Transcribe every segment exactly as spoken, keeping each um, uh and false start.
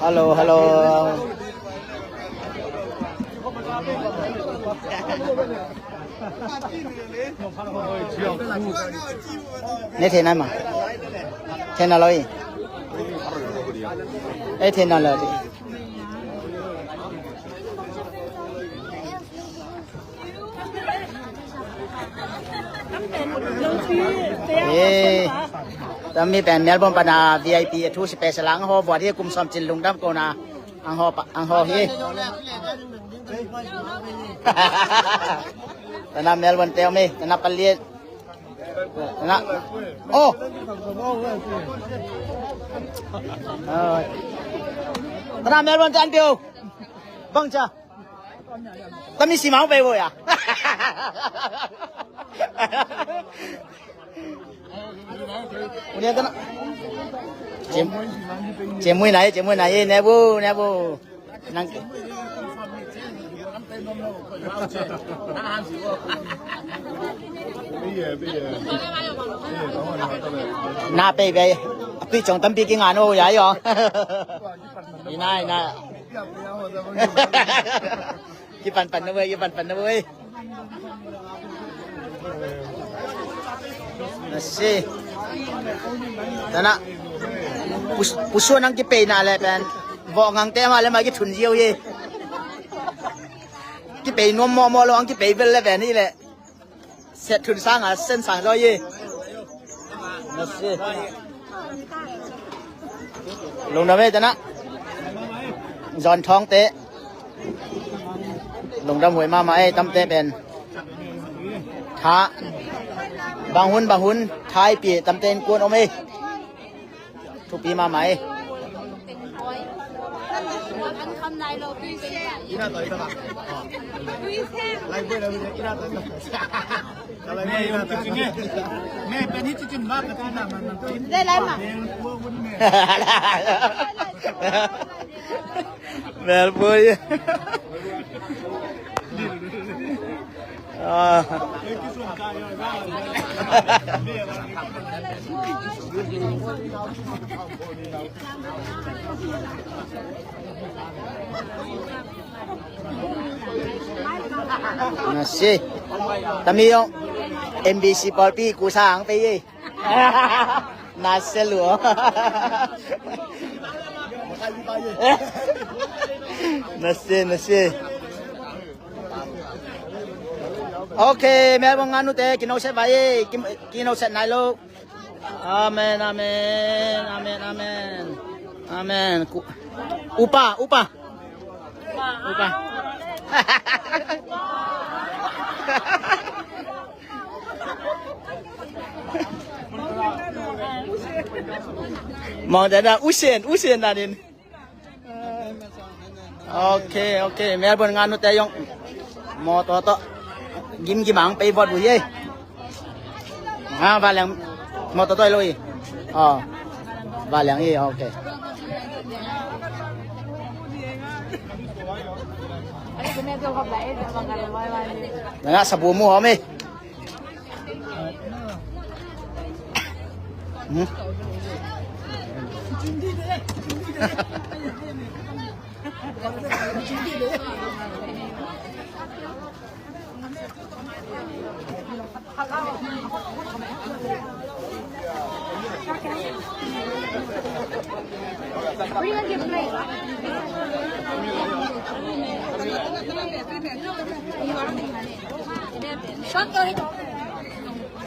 Hello, hello. Ne thei nai ma. Thei na lo i. E thei na lo i. Eh, tami pen Melbourne pana V I P a thu si pe salang ho buat hi kum som cin lungdam ko na ang ho pa, ang ho hi. Tana Melbourne teo mi, tana palian. Tana. Oh. Tana Melbourne tan piu. Bang cha. Tami si mau pe bo ya. Unia kana. Cem, cemui nai, cemui nai, nebu, nebu. Nang. Na pe be. Pi chong tam pi ki ngano ya yo. Ina, ina. Kipan pan na wei, kipan pan na wei. Nasi. Tana. Pus-, pusuan ang kipei na le pen. Bo ngang te ma le ma ki thun ziau ye. Kipei nuam mo mo lo ang kipei bel le pen i le. Set thun sang a sen sang zo ye. Nasi. Lungdam e tana. Zon thong te. Lungdam huai mama e tamte pen. Tha. Bang hun, bang hun. Thai pi tamte in kuan om e. Thupi mama e. Melbourne. Ah. Nasi. Tami yong M B C pawlpi kusa ang pe ye. Nasi lu. Nasi, nasi. Ok, Melbourne nganu te, kino set vai, ki-, kino set nai lo. Amen, amen, amen, amen. Amen. Ku-, upa, upa. Upa. Mong dada, usen, usen dadin. Ok, ok. Melbourne nganu te yong. Motor to. Gim gim ang pei vot bu ye. Ha, valiang. Motor to lo i. Oh. Valiang i, ok. Nana sabu mu home. Hmm?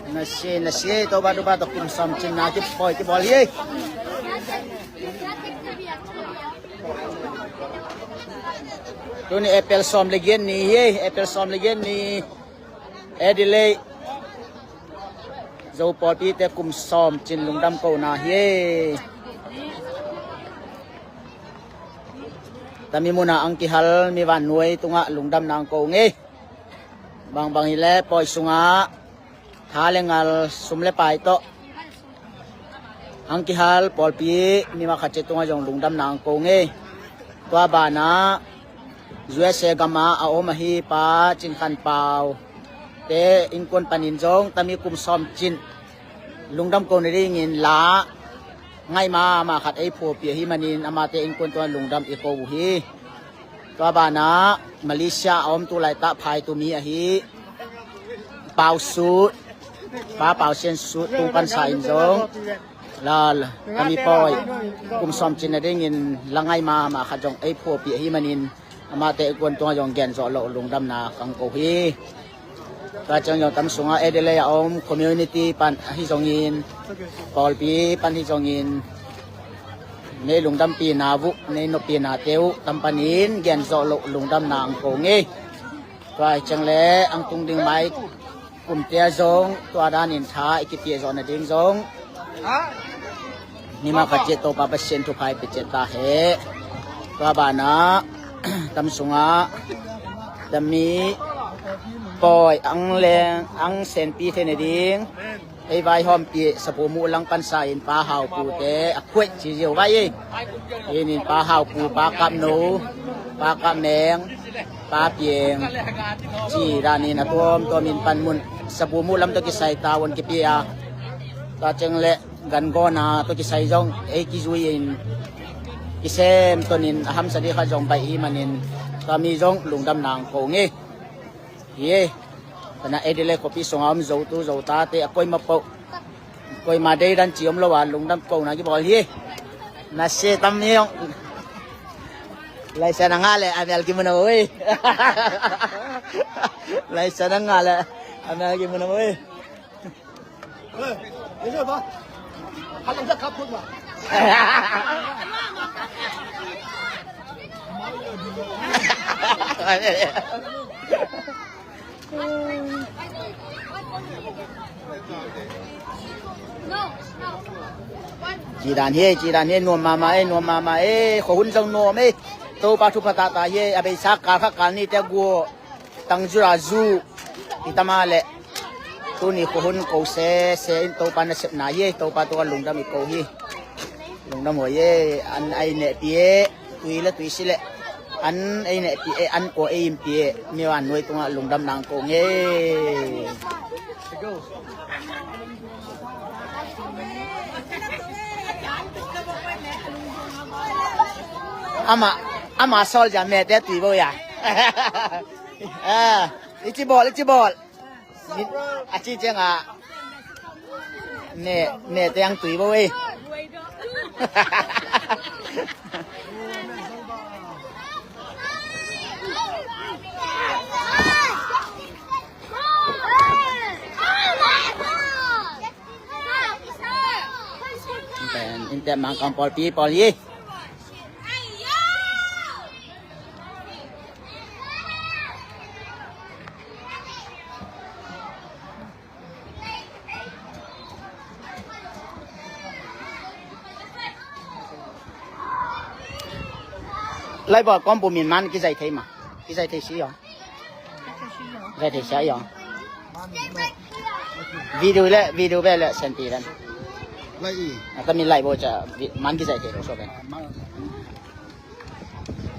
Nasi, nasi, toba, toba, toba, kum som cin na ki poi ki bol ye. Tuni April som le giat ni hi, April som le giat ni. Adelaide. Zo pawlpi te kum som cin lungdam ko na hi. Tami muna ang kihal mi van nuai tunga lungdam nang ko nge. Bang bang hi le poi sunga. Tha le ngal sum le pai tawh. Ang kihal pawlpi mi ma khat ci tunga zong lungdam nang ko nge. Tua bana U S A gama a om ahi pa Cin Khan Pau te innkuan panin zong tami kum som cin lungdam ko na dingin la Ngai mahmah khat ei phuapih ahi manin amate innkuan tungah lungdam i ko uh hi. Tua banah Malaysia a om tu laitah phaitu mi ahi Pau Sut, Pa Pau Sian Sut tu pansa in zong la, la, kami pawi kum sawm cin nadingin la ngai mahmah khat zong ei phuapih ahi manin amate innkuan tungah zong gen zawh loh lungdamna kong ko hi. Tua ciang zong tam sungah Adelaide a om community pan ahi zongin, pawlpi pan hi zongin, nei lungdampihna uh, nei noppihnate uh tam panin gen zawh loh lungdamna ang ko ngei. Tua hi ciang le ang tung ding mai kumte ah zong tua danin tha i kipiah zawh nading zong nima khat ciat Topa Pasian thupha i pia ciat ta hen. Tua banah tam sungah tami pawi ang leng ang senpi thei nading ei vaihawmpih sapu muh lang pansa in Pa Hau Pu te a khuaih ci ziau vai ei. In in Pa Hau Pu, Pa Kap No, Pa Kap Meng, Pa Pieng ci danin a tuamtuamin panmun sapu muh lam tawh kisai tavuan kipia. Tua ciang le gangawna tawh kisai zong ei kizui-in kisem tonin a hamsa dih khat zong baih hi manin tua mi zong lungdamna ang ko ngei. Hi ei. Tana Adelaide khuapi sunga om Zotu Zotate a koima poh, koima deidan ci om lo a lungdam kona kibawl hi. Na se tam hi ong. Laisa na ngah le a mel kimun a vo ei. Laisa na ngah le a mel kimun a vo ei. Cidan hi ei, cidan hi ei, nuam mahmah ei, nuam mahmah ei, khuahun zong nuam ei. Topa thupha tahta hi ei, a beisa kal kha kal nite guah tangzura zu i tama le tuni khuahun ko sese in Topa nasepna hi ei, Topa tungah lungdam i ko hi. Lungdam huai ei, an ei nehpih e, tui le tui si le an ei nehpih e, an kua ei inpih e, mi a nuai tungah lungdamna ang ko ngei. Ama, ama soldier mete tui bo ya. Ah, ichi ball, ichi ball. Ni, a ci ciang a ne, ne te ang tui bo ei. Inte, inte mang kong pawl pi pawl yi. Lai bawl kawm bu min man kizai thei ma. Kizai thei si yong. Kizai thei si yong. Video le, video be le senti dan. Lai i. Ata min lai bo cha man kizai thei lo so ben.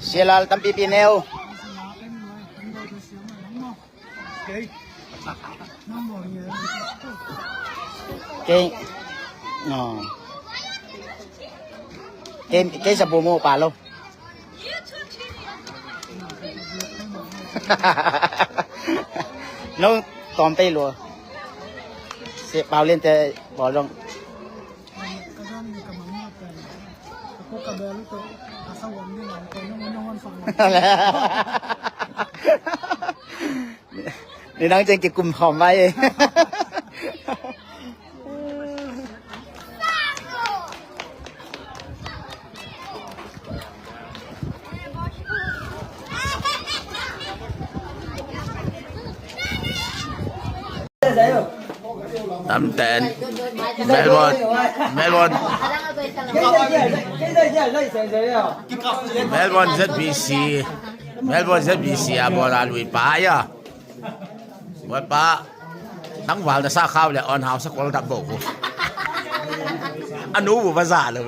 Sialal tampi pi neu. Kei, oh. Kei, kei sa bu mu pa lo. Nong tom pei lo. Se pau lien te bo long. Ni nang ceng kikum khawm vai. Tamten Melbourne, Melbourne, Melbourne Z B C, Melbourne Z B C a bawl a lui pa ya. Bawl pa tangval na sa khau le on hau sa kol dap bo. A nu bu va za lo.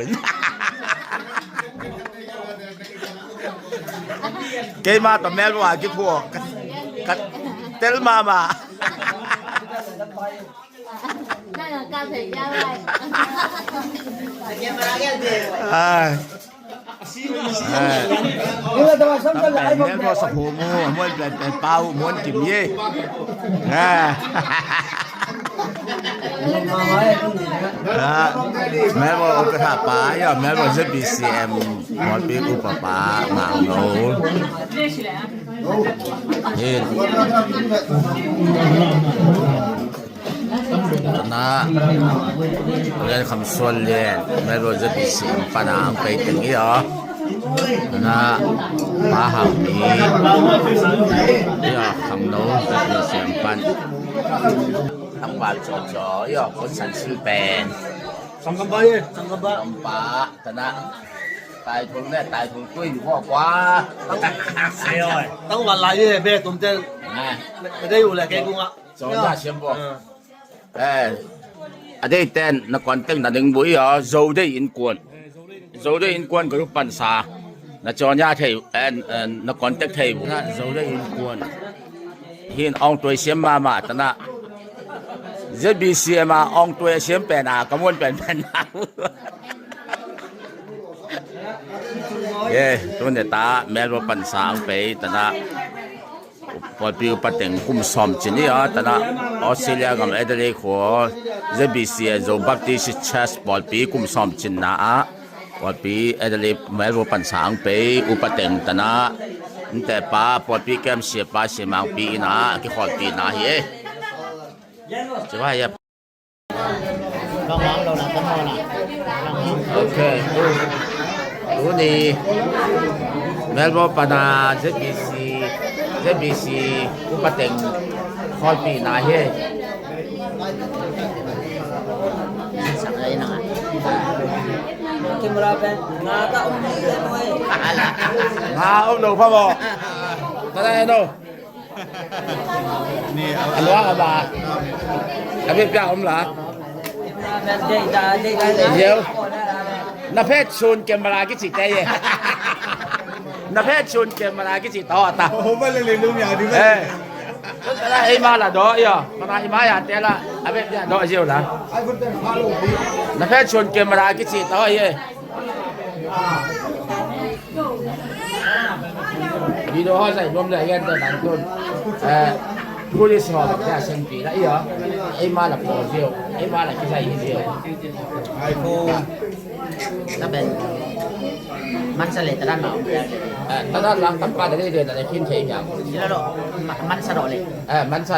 Keima tawh Melbourne a kiphuak ka, ka tel mahmah. Ai. Ai. Tam pen Melbourne sa phu mu, a muan pen pen pau, muan kim ye. Ai. Melbourne upa pa, ya, Melbourne Z B C M, Mawlpi upa pa, Mang Lo. Hin. Tana Lian Kham Suan Lian, Melbourne Z B C M pan a ang pei teng i aw. Tana Pa Hau Mi i aw, Khang No Z B C M pan. Tangval Caw Caw i aw, Kun San Sil pen. Sangkamba ye, Sangkamba. Sangkamba, tana. Tai Thul ne, Tai Thul Tui ni kua kua. Tangval lai ye, be tum ten. Dei u le kei kung a. Zo na siam bo. Eh, a dei ten na contact na ding bu i aw, Zo dei innkuan. Zo dei innkuan ka lu pansa. Na caw nia thei, eh, na contact thei bu. Na Zo dei innkuan. Hin ong tuai siam mama tana. Z B C M a ong tuai siam pen a, ka muan pen pen a. Ye, tuni ta Melbourne pansa ang pei tana. Pawlpi upa teng kum sawm cin i aw, tana Australia gam Adelaide khua Z B C a Zo Baptist Church pawlpi kum sawm cin na a, pawlpi Adelaide Melbourne pansa ang pei upa teng tana. Nte pa pawlpi kem sia pa sia mangpi ina a kikhawlpi na hi e. Cibai ya. Ok. Tuni Melbourne pana Z B C, Z B C upa teng khawlpi na hi. Camera pen nga ka um ni le mo e. Nga um lo pa mo. Tana e no. A luang a ba. A biakpiak om la. Yo. Na phet sun camera kici te ye. Na phet sun camera kici to ta. Ho ba le le lu mya di ba. Eh. Tana ei ma la do yo. Mana ei ma ya te la. A biakpiak do yo la. Na phet sun camera kici to ye. Video hawl zai nuam le gen te nang tun. Eh, police hawl bang te a sengpi la i aw. Ei ma la pawl zio. Ei ma la kizai hi zio. Ai ko. Ka ben. Mansa le tadan ma. Eh, tadan lang tampa de de na le khin thei piang. Ila lo. Ma-, mansa lo le. Eh, mansa.